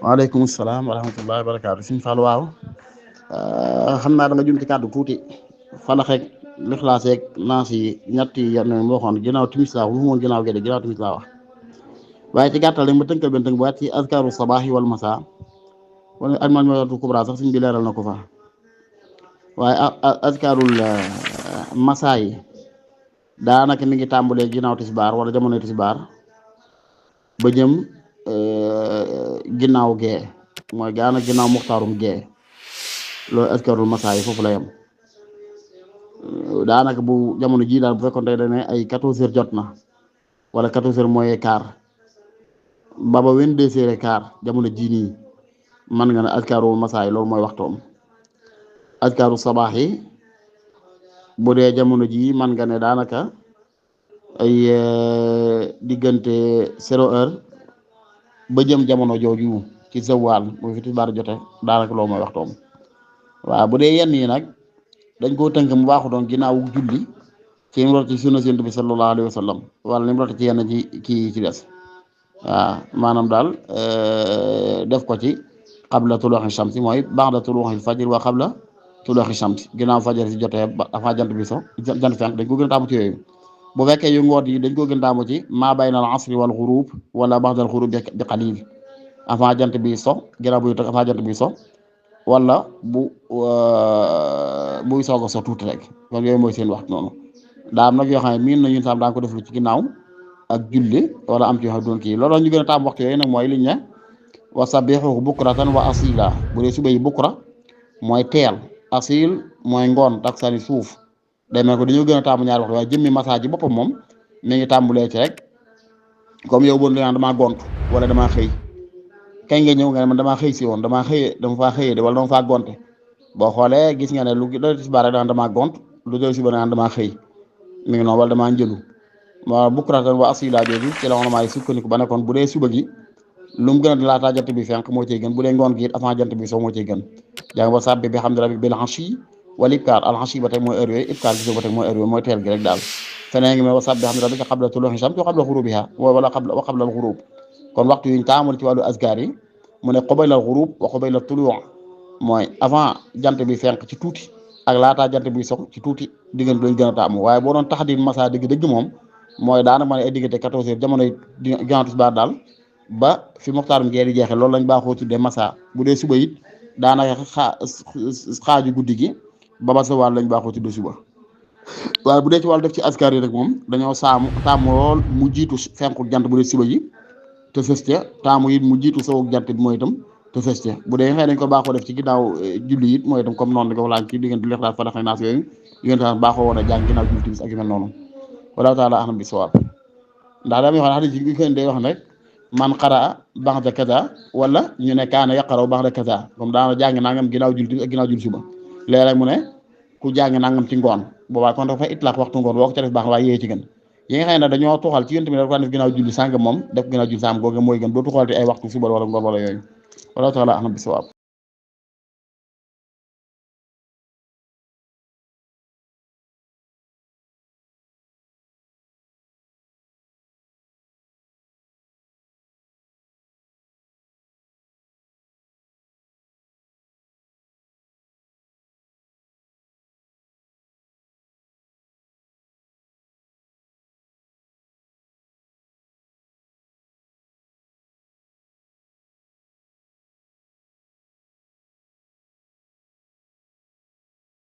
waaleykum salaam wa rahmatullahi wa barakaatu suñu Fall waaw xam naa da nga jum ci kàddu tuuti falaxeeg lixlaaseeg naas yi ñetti yenn moo waxoon ginnaaw timis laa wax lu moon ginnaaw géde ginnaaw timis laa wax waaye ci gàttal rek ma tënkal benn tënk bu waat ci azkaru sabaahi wal masa wala ak man motu kubra sax suñ bi leeral na ko fa waaye azkarul masa yi daanaka mi ngi tàmbalee ginnaaw tisbaar wala jamono tisbaar ba jëm ginnaaw gee mooy gaana ginnaaw muxtaarum gee loolu askarul masaa yi foofu la yem daanaka bu jamono jii daal bu fekkoon tey dañ ne ay 14h jot na wala 14h mooy quart ba 22h quart jamono jii nii mën nga ne askarul masaa yi loolu mooy waxtoom askaru sabaax yi bu dee jamono jii mën nga ne daanaka ay diggante 0h ba jëm jamono jooju ci zawaal bu fi tisbaar jote daanaka loolu mooy waxtoom waaw bu dee yenn yi nag dañ koo tënk mu baaxu doon ginnaaw julli ci mu rot ci sunna Yonent bi sallallahu alayhi wa sallam wala ni mu rot ci yenn ci kii ci des waaw maanaam daal def ko ci qabla tuluuxi shamsi mooy ba'da tuluuxil fajr wa qabla tuluuxi shamsi ginnaaw fajar si jotee ba avant jant bi so jant fenk dañ ko gën a taamu ci yooyu bu fekkee yu ngoot yi dañ ko gën a taamu ci maa bayna al asri wal xurub wala ba'da al xurub bi qalil avant jant bi so ginnaaw buy toog avant jant bi so wala buy soog a so tuuti rek kon yooyu mooy seen waxtu noonu daa am nag yoo xam ne miin na ñun tam daan ko def lu ci ginnaaw ak julli wala am ci yoo xam doon kii loolu ñu gën a taam waxtu yooyu nag mooy liñ ne wa sabbihuhu bukratan wa asila bu dee suba yi bukra mooy teel asil mooy ngoon taksani suuf day mel ko dañoo gën a taamu ñaari waxtu waaye jëmmi masaa ji boppam moom mi ngi tàmbulee ci rek comme yow boon naan damaa gont wala damaa xëy kañ nga ñëw nga ne man damaa xëy si woon dama faa xëyee de wala dama faa gonte boo xoolee gis nga ne lu doy tisbaar rek daan damaa gont lu doy suba naan damaa xëy mi ngi noonu wala damaa njëlu wa bukratan wa asila jooju ci la woon maay sukkandiku ba nekkoon bu dee suba gi lu mu gën a laataa jant bi fenk moo ciy gën bu dee ngoon gi it avant jant bi soo moo ciy gën jàng ba sàbbi bi xam ne rabbi bil ashi wala ibkaar al ashi ba tey mooy heure yooyu ibkaar gi ba tey mooy heure yooyu mooy teel gi rek daal feneen ngi me wa sàbbi bi xam ne rabbi qabla tuluuxi shams wa qabla xurubiha wala qabla al xurub kon waxtu yuñ taamul ci wàllu azkar yi mu ne qabla al xurub wa qabla al tuluu mooy avant jant bi fenk ci tuuti ak laataa jant bi sox ci tuuti diggante lañ gën a taamu waaye boo doon tax di masa dëgg moom mooy daanaka ma ne ay diggante 14h jamonoy ginnaaw tisbaar daal ba fi muxtaarum gee di jeexee loolu lañ baaxoo tuddee masa bu dee suba it daanaka xaaju guddi gi ba ba sa wàll lañ baaxoo tuddee suba waaye bu dee ci wàllu def ci askar yi rek moom dañoo taamu lool mu jiitu fenkul jant bu dee suba ji te fës ca taamu it mu jiitu sowuk jant bi mooy itam te fës ca bu dee xëy dañ ko baaxoo def ci ginnaaw julli it mooy itam comme noonu la ko laaj ci diggante lixlaas fa daxay naas yooyu diggante baaxoo woon a jàng ginnaaw julli timis ak yu mel noonu wallahu taala ahlam bi sawaab ndax dama yoo xam ne xadis bi ko day wax rek man qaraa ba'da kaza wala ñu ne kaana yaqra'u ba'da kaza comme daana jàng nangam ginnaaw julli timis ak ginnaaw julli suba léeg-léeg mu ne ku jàng nangam ci ngoon boobaa kon dafa itlaaq waxtu ngoon boo ko ca def baax waaye yee ci gën yi nga xam ne dañoo tuxal ci yént mi dafa def ginnaaw julli sàngam moom def ginnaaw julli sàngam googu mooy gën doo tuxal te ay waxtu suba wala ngoon wala yooyu wallahu taala ahlam bi sawaab